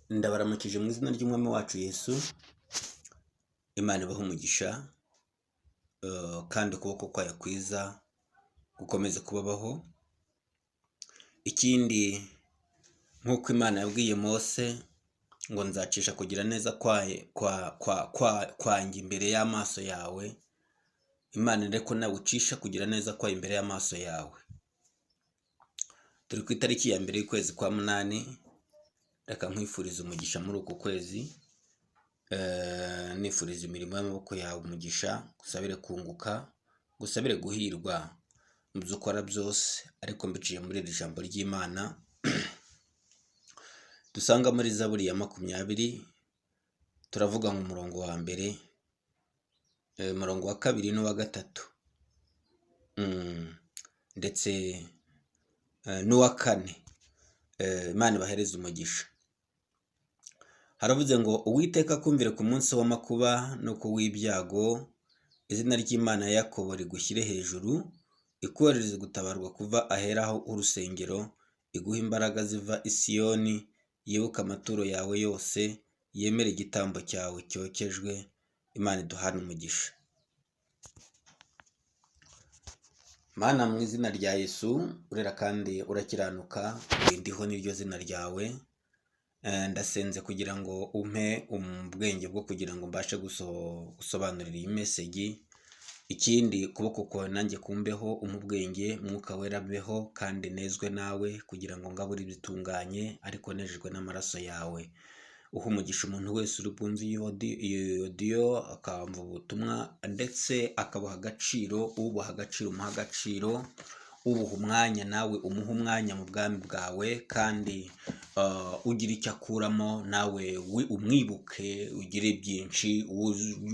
Ndabaramukije mu izina ry'Umwami wacu Yesu, Imana ibahe umugisha kandi ukuboko kwayo kwiza gukomeze kubabaho. Ikindi, nk'uko Imana yabwiye Mose ngo nzacisha kugira neza kwanjye imbere y'amaso yawe, Imana ireke ko nawe ucisha kugira neza kwayo imbere y'amaso yawe. Turi ku itariki ya 1 y'ukwezi kwa 8, reka nkwifuriza umugisha muri uku kwezi, nifuriza imirimo y'amaboko yawe umugisha, ngusabire kunguka, ngusabire guhirwa mu byo ukora byose, ariko mbiciye muri iri jambo ry'Imana dusanga muri Zaburi ya 20, turavuga mu murongo wa 1, umurongo wa 2 n'uwa 3, ndetse n'uwa 4. Imana ibahereze umugisha. Haravuze ngo Uwiteka akumvire ku munsi w'amakuba no ku w'ibyago, izina ry'Imana ya Yakobo rigushyire hejuru, ikoherereze gutabarwa kuva aheraho urusengero, iguhe imbaraga ziva i Siyoni, yibuke amaturo yawe yose, yemere igitambo cyawe cyokejwe. Imana iduhane umugisha. Mana mu izina rya Yesu, urera kandi urakiranuka, ndiho n'iryo zina ryawe. Ndasenze kugira ngo umpe ubwenge bwo kugira ngo mbashe gusobanurira iyi mesegi. Ikindi, ukuboko kwawe nanjye kumbeho, umpe ubwenge, Mwuka Wera abeho, kandi nezwe nawe kugira ngo ngabure ibitunganye, ariko nejejwe n'amaraso yawe. Uha umugisha umuntu wese uri bwumve iyi odiyo, akamva ubutumwa ndetse akabuha agaciro, ubuha agaciro umuha agaciro, ubuha umwanya nawe umuha umwanya mu bwami bwawe, kandi ugira icyo akuramo nawe umwibuke, ugire byinshi.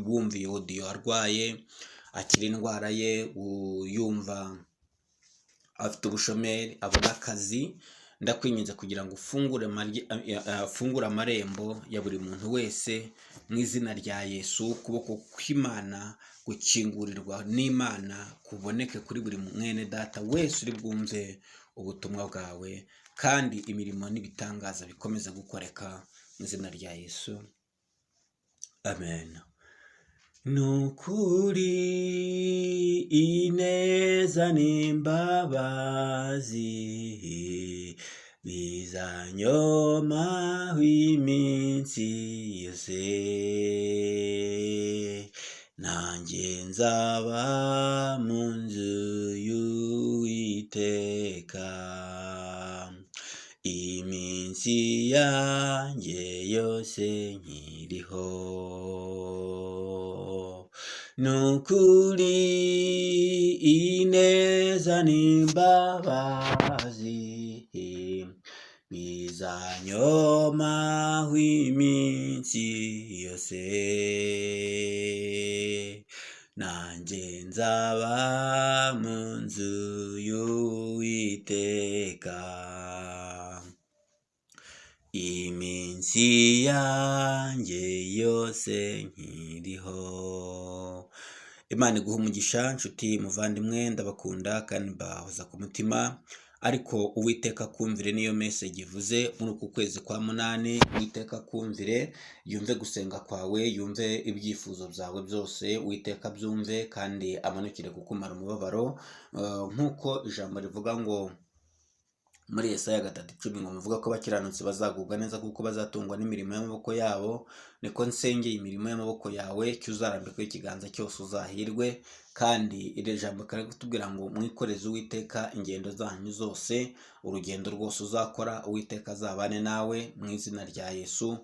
Wumva iyi odiyo arwaye akira indwara ye, uyumva afite ubushomeri abone akazi. Ndakwinginze kugira ngo ufungure amarembo ya buri muntu wese mu izina rya Yesu. Ukuboko kw'Imana gukingurirwa n'Imana kuboneke kuri buri mwene data wese uri bwumve ubutumwa bwawe, kandi imirimo n'ibitangaza bikomeze gukoreka mu izina rya Yesu, amen. Ni ukuri ineza n'imbabazi bizanyomaho iminsi yose, nanjye nzaba mu nzu y'Uwiteka iminsi yanjye yose nkiriho. Ni ukuri ineza n'imbabazi bizanyomaho iminsi yose, nanjye nzaba mu nzu y'Uwiteka iminsi yanjye yose nkiriho. Imana iguha umugisha nshuti muvandimwe, ndabakunda kandi mbahoza ku mutima, ariko Uwiteka akumvire niyo message ivuze muri uku kwezi kwa 8. Uwiteka akumvire, yumve gusenga kwawe, yumve ibyifuzo byawe byose, Uwiteka abyumve kandi amanukire kukumara umubabaro, nk'uko ijambo rivuga ngo muri Yesaya 3:10 ngo muvuga ko abakiranutsi bazagubwa neza kuko bazatungwa n'imirimo y'amaboko yabo, niko nsengeye imirimo y'amaboko yawe, cyo uzarambikaho ikiganza cyose uzahirwe. Kandi iri jambo kari kutubwira ngo mwikoreze Uwiteka ingendo zanyu zose, urugendo rwose uzakora Uwiteka azabane nawe mu izina rya Yesu.